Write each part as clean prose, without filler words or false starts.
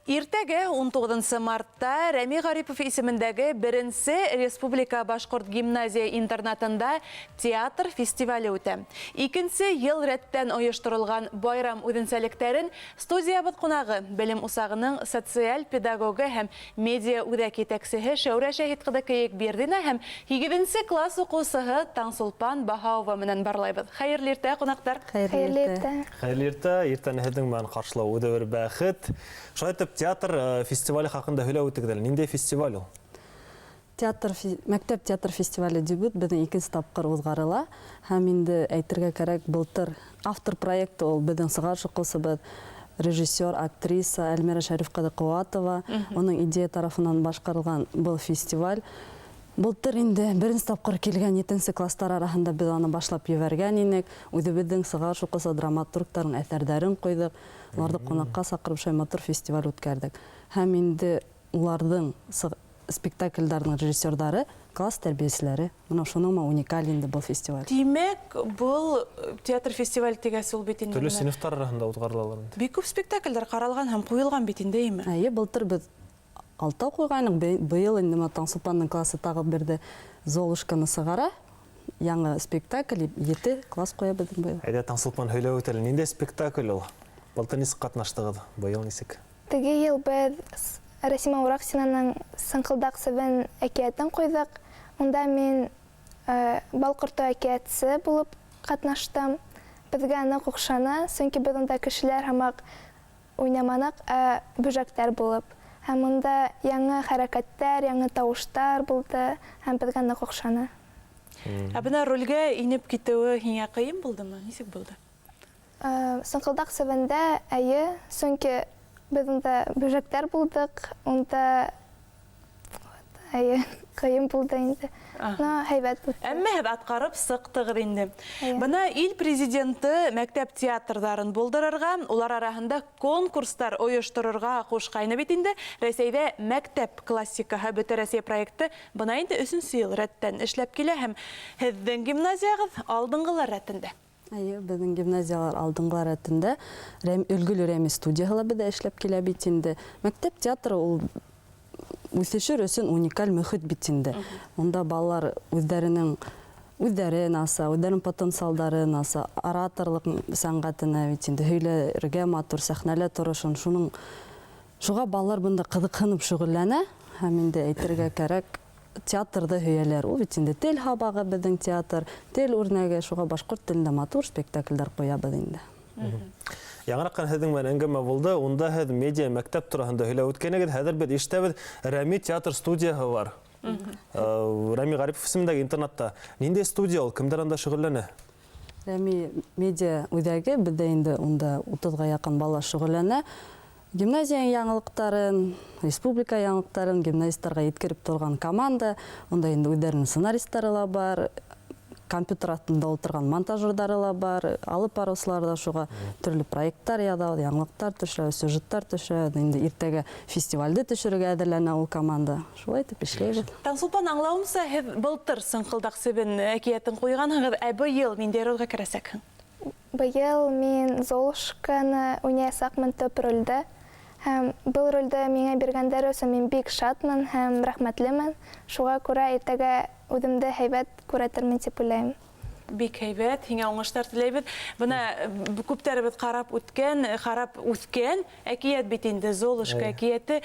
Иртәгә, 19 мартта, Рәми Ғарипов исемендәге беренсе республика башҡорт гимназия-интернатында театр фестивале үтә. Икенсе йыл рәттән ойошторолған байрам үҙенсәлектәрен студиябыҙ ҡунағы, белем усағының социаль педагогы һәм медиа үҙәк етәксеһе Шәүрә Шәһит ҡыҙы Кейекбирҙина һәм һигеҙенсе класс уҡыусыһы Таңсулпан Баһауова менән барлайбыҙ. Хәйерле иртә, ҡунаҡтар! Хәйерле иртә! Хәйерле иртә! Иртәне һеҙҙең менән ҡаршылау үҙе бер бәхет. Шулай итеп, театр фестивале хаҡында һөйләп үтегеҙ әле. Ниндәй фестиваль ул? Театр, мәктәп театр фестивале дебют беҙҙең икенсе тапҡыр уҙғарыла. Һәм инде әйтергә кәрәк, былтыр автор проекты ул беҙҙең сығарыш уҡыусыбыҙ, режиссер, актриса Әлмира Шәриф ҡыҙы Ҡыуатова, уның идея тарафынан башҡарылған был фестиваль. Былтыр инде беренсе тапҡыр килгән етенсе класстар араһында беҙ аны башлап ебәргән инек. Үҙебеҙҙең сығарыш уҡыусы драматургтарҙың әҫәрҙәрен ҡуйҙыҡ. Уларҙы ҡунаҡҡа саҡырып, шулай матур фестиваль үткәрҙек. Һәм инде уларҙың спектакльдарҙың режиссерҙары, класс тәрбиәселәре. Бына шуның менән уникаль инде был фестиваль. Тимәк, был театр фестивале тигәс, ул бит инде Төрлө синыфтар араһында уҙғарылалыр инде. Бик күп спектакльдәр ҡаралған һәм ҡуйылған бит инде, әйме? Әйе, былтыр беҙ алтау ҡуйғайныҡ, быйыл инде бына Таңсулпандың классы тағы берҙе Золушканы сығара. Яңы спектакль, ете класс ҡуя беҙҙең быйыл. Әйҙә, Таңсулпан, һөйләп үт әле, ниндәй спектакль ул? Былтыр нисек ҡатнаштығыҙ, быйыл нисек? Теге йыл беҙ Рәсимә Ураксинаның Сыңҡылдаҡ себен әкиәтен ҡуйҙыҡ. Унда мин бал ҡорто әкиәтсе булып ҡатнаштым. Беҙгә ныҡ оҡшаны, сөнки беҙ унда кешеләр һымаҡ уйнаманыҡ, ә бөжәктәр булып. Һәм унда яңы хәрәкәттәр, яңы тауыштар булды һәм беҙгә ныҡ оҡшаны. Ә бына ролгә инеп китеүе һиңә ҡыйын булдымы? Нисек булды? Сыңҡылдаҡ себендә, әйе, сөнки беҙ унда бөжәктәр булдыҡ, унда әйе, ҡыйын булды инде. Но һәйбәт үтте. Әммә һеҙ атҡарып сыҡтығыҙ инде. Бына ил президенты мәктәп театрҙарын булдырырға, улар араһында конкурстар ойошторорға ҡушҡайны бит инде. Рәсәйҙә мәктәп классикаһы Бөтә Рәсәй проекты бына инде өсөнсө йыл рәттән эшләп килә һәм һеҙҙең гимназияғыҙ алдынғылар рәтендә. Әйе, беҙҙең гимназиялар алдынғылар рәтендә. Өлгөлө Рәми студияһы ла беҙҙә эшләп килә бит инде. Мәктәп театры ул үҫешер өсөн уникаль мөхит бит инде. Унда балалар үҙҙәренең үҙҙәрен аса, үҙҙәренең потенциалдарын аса, ораторлыҡ сәнғәтенә бит инде, һөйләргә матур, сәхнәлә торошон, шуның шуға балалар бында ҡыҙыҡһынып шөғөлләнә һәм инде әйтергә кәрәк, театрҙы һөйәләр. Ул бит инде тел һабағы беҙҙең театр, тел үрнәге, шуға башҡорт телендә матур спектаклдәр ҡуябыҙ инде. Яңыраҡ ҡына һеҙҙең менән әңгәмә булды. Унда һеҙ медиа мәктәп тураһында һөйләп үткәнегеҙ. Хәҙер беҙ ишетәбеҙ, Рәми театр студияһы бар. Рәми Ғарипов исемендәге интернатта. Ниндәй студия ул? Кемдәр анда шөғөлләнә? Рәми медиа үҙәге, беҙҙә инде унда 30-ға яҡын бала шөғөлләнә. Гимназияның яңылыҡтарын, республика яңылыҡтарын гимназисттарға еткереп торған команда. Унда инде үҙҙәренең сценаристары ла бар, компьютер артында ултырған монтажерҙары ла бар, алып барыусылар ҙа шуға төрлө проекттар яҙабыҙ, яңылыҡтар төшөрәбеҙ, сюжеттар төшөрәбеҙ. Инде иртәгә фестивалде төшөрөргә әҙерләнә ул команда. Шулай итеп эшләйбеҙ. Таңсулпан, аңлауымса, һеҙ былтыр Сыңҡылдаҡ себен әкиәтен ҡуйғанһығыҙ, ә быйыл ниндәй ролгә керәсәкһең? Быйыл мин Золушканы уйнаясаҡмын төп ролдә. Һәм был ролде миңә биргәндәре өсөн мин бик шатмын һәм рәхмәтлемен. Шуға күрә иртәгә үҙемде һәйбәт күрәтермен тип уйлайым. Бик һәйбәт, һиңә уңыштар теләйбеҙ. Бына күптәребеҙ ҡарап үткән, ҡарап үҫкән әкиәт бит инде, Золушка әкиәте.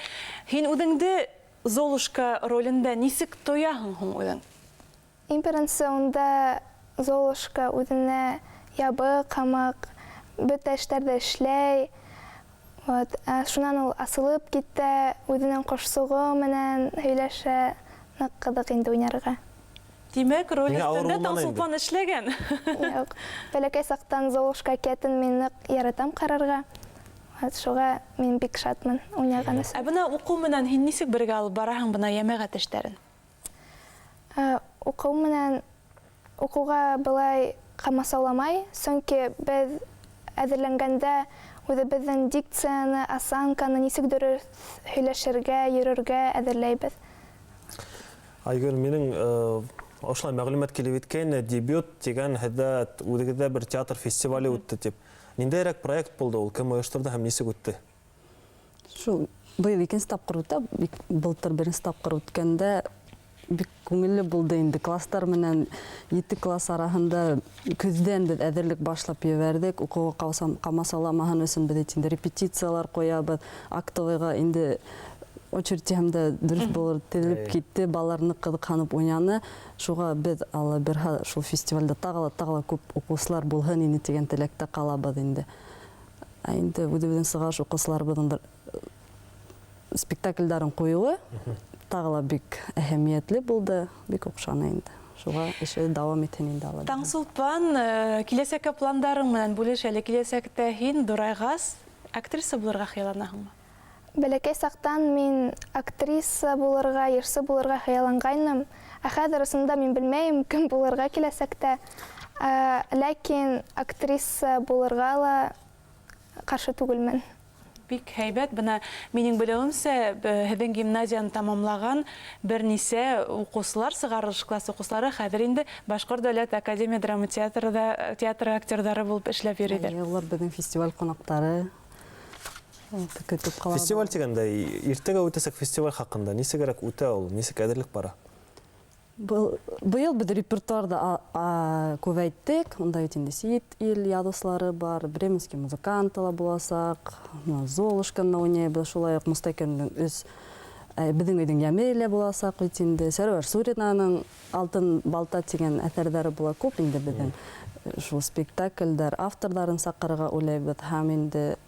Һин үҙеңде Золушка ролендә нисек тояһың һуң үҙең? Иң беренсе унда Золушка үҙенә ябыҡ һымаҡ, бөтә эштәрҙе эшләй. Вот. Ә шунан ул асылып китә, үҙенең ҡошсоғо менән һөйләшә. Ныҡ ҡыҙыҡ инде уйнарға. Тимәк, роль Һиңә ауыр өҫтөндә булманы инде? Таңсулпан эшләгән. Юҡ. Бәләкәй саҡтан Золушка әкиәтен мин ныҡ яратам ҡарарға. Вот шуға мин бик шатмын уйнаған Ә өсөн. бына уҡыу менән һин нисек бергә алып бараһың бына йәмәғәт эштәрен? Уҡыу менән уҡыуға былай ҡамасауламай, сөнки беҙ әҙерләнгәндә үҙебеҙҙең дикцияны, осанканы нисек дөрөҫ һөйләшергә, йөрөргә әҙерләйбеҙ. Айгөл, минең ошолай мәғлүмәт килеп еткәйне, дебют тигән һеҙҙә үҙегеҙҙә бер театр фестивале үтте тип. Ниндәйерәк проект булды ул? Кем ойошторҙо һәм нисек үтте? Шул быйыл икенсе тапҡыр үтә, былтыр беренсе тапҡыр үткәндә бик күңелле булды инде. Класстар менән 7 класс араһында көҙҙән беҙ әҙерлек башлап ебәрҙек. Уҡыуға ҡамасауламаһын өсөн беҙ инде репетициялар ҡуябыҙ. Актовыйға инде очередь тиһәм дә дөрөҫ булыр, теҙелеп китте, балалар ныҡ ҡыҙыҡһынып уйнаны. Шуға беҙ Алла бирһә шул фестивалдә тағы ла күп уҡыусылар булһын ине тигән теләктә ҡалабыҙ инде. Ә инде үҙебеҙҙең сығарыш уҡыусыларыбыҙҙың спектаклдәрен ҡуйыуы тағы ла бик әһәмиәтле булды, бик оҡшаны инде. Шуға эше дауам итһен инде Алла. Таңсулпан, киләсәккә пландарың менән бүлеш әле. Киләсәктә һин ҙурайғас актриса булырға хыялланаһыңмы? Бәләкәй саҡтан мин актриса булырға, йырсы булырға хыялланғайным. Ә хәҙер ысында мин белмәйем, кем булырға киләсәктә. Ләкин актриса булырға ла ҡаршы түгелмен. Бик һәйбәт. Бына минең белеүемсә, һеҙҙең гимназияны тамамлаған бер нисә уҡыусылар, сығарылыш класс уҡыусылары хәҙер инде Башҡорт дәүләт академия драма театрында театр актерҙары булып эшләп йөрөйҙәр. Улар беҙҙең фестиваль ҡунаҡтары. Көтөп ҡалабыҙ. Фестиваль тигәндә, иртәгә үтәсәк фестиваль хаҡында нисегерәк үтә ул, нисек әҙерлек бара? Быйыл беҙ репертуарҙы күбәйттек. Унда бит инде сит ил яҙыусылары бар, бременский музыканты ла буласаҡ, Золушканы уйнайбыҙ, шулай уҡ Мостәкәндең өс беҙҙең өйҙөң йәме лә буласаҡ бит инде. Сәрүәр Суринаның Алтын балта тигән әҫәрҙәре була, күп инде беҙҙең шул спектаклдәр, авторҙарын саҡырырға уйлайбыҙ. Һәм инде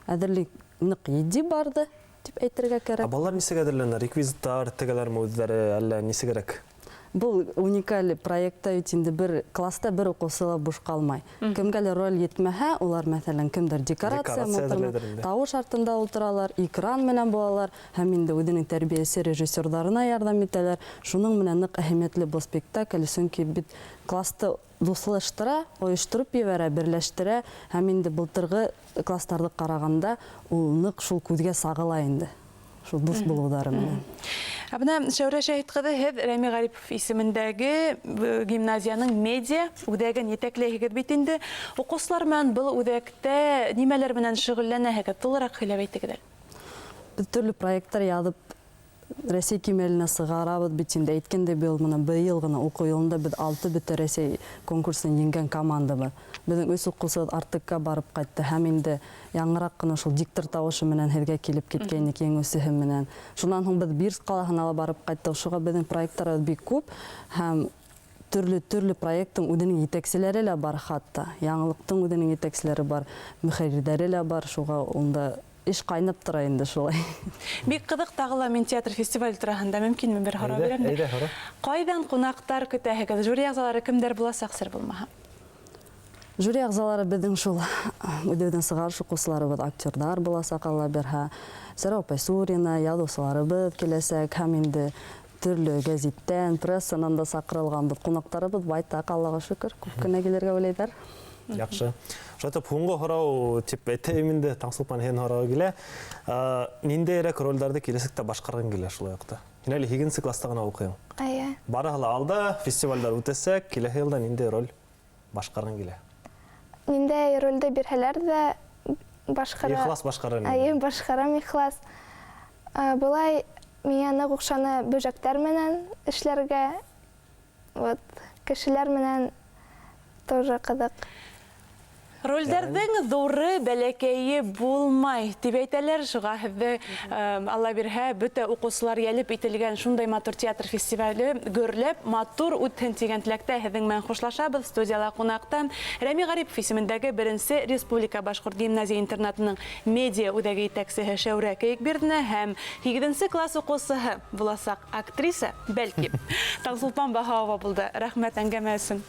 әҙерлек ныҡ етди барҙы тип әйтергә кәрәк. Ә балалар нисек әҙерләнә? Реквизиттар тегәләрме үҙҙәре, әллә нисегерәк? Был уникаль проектта бит инде бер класста бер уҡыусы ла буш ҡалмай. Кемгәлер роль етмәһә, улар, мәҫәлән, кемдер декорация, тауыш артында ултыралар, экран менән булалар, һәм инде үҙенең тәрбиәсе режиссерҙарына ярҙам итәләр. Шуның менән ныҡ әһәмиәтле был спектакль, сөнки бит классты дуҫлаштыра, ойоштороп ебәрә, берләштерә, һәм инде былтырғы класстарҙы ҡарағанда ул ныҡ шул күҙгә сағыла инде. Шул дуҫ булыуҙары менән. Ә бына Шәүрә Шәһит ҡыҙы, һеҙ Рәми Ғарипов исемендәге гимназияның медиа үҙәген етәкләйһегеҙ бит инде. Уҡыусылар менән был үҙәктә нимәләр менән шөғөлләнәһегеҙ? Тулыраҡ һөйләп әйтегеҙ әле. Беҙ төрлө проекттар яҙып Рәсәй кимәленә сығарабыҙ бит инде. Әйткәндәй, быйыл бына быйыл ғына уҡыу йылында беҙ 6 бөтә Рәсәй конкурсын еңгән команда бар. Беҙҙең 3 уҡыусыбыҙ Артекка барып ҡайтты һәм инде яңыраҡ ҡына шул диктор тауышы менән һеҙгә килеп киткәйнек еңеүсеһе менән. Шунан һуң беҙ Бирск ҡалаһына ла барып ҡайттыҡ. Шуға беҙҙең проекттарыбыҙ бик күп һәм төрлө-төрлө проекттың үҙенең етәкселәре лә бар хатта. Яңылыҡтың үҙенең етәкселәре бар, мөхәррирҙәре лә бар. Шуға унда эш ҡайнап тора инде шулай. Бик ҡыҙыҡ тағы ла мин театр фестиваль тураһында мөмкинме бер һорау бирәм? Әйҙә, һора. Ҡайҙан ҡунаҡтар көтәһегеҙ? Жюри ағзалары кемдәр буласаҡ, сер булмаһа? Жюри ағзалары беҙҙең шул үҙебеҙҙең сығарыш уҡыусыларыбыҙ, актерҙар буласаҡ, Алла бирһә. Сәрәү апай Сурина, яҙыусыларыбыҙ киләсәк һәм инде төрлө гәзиттән, прессанан да саҡырылғанбыҙ. Ҡунаҡтарыбыҙ байтаҡ, Аллаға шөкөр, күп кенә килергә уйлайҙар. Яҡшы. Шулай итеп, һуңғы һорау тип әйтәйем инде, Таңсулпан, һинең һорауы килә. Ниндәйерәк ролдәрҙе киләсәктә башҡарғың килә шулай уҡта? Һин әле 8-нсе класта ғына уҡыйың. Эйе. Барыһы ла алда, фестивалдәр үтәсәк, киләһе йылда ниндәй роль башҡарғың килә? Ниндәй ролде бирһәләр ҙә башҡара. Ихлас башҡарам. Эйе, башҡарам ихлас. Былай миңә ныҡ оҡшаны бөжәктәр менән эшләргә, вот, кешеләр менән тоже ҡыҙыҡ. Ролдәрҙең ҙуры бәләкәйе булмай тип әйтәләр. Шуға һеҙҙе, Алла бирһә, бөтә уҡыусылар йәлеп ителгән шундай матур театр фестивале гөрләп матур үтһен тигән теләктә һеҙҙең менән хушлашабыҙ. Студияла ҡунаҡта Рәми Ғарипов исемендәге беренсе республика башҡорт гимназия интернатының медиа үҙәге етәксеһе Шәүрә Кейекбирҙина һәм 8-нсе класс уҡыусыһы буласаҡ актриса, бәлки, Таңсулпан Баһауова булды. Рәхмәт әңгәмә өсөн.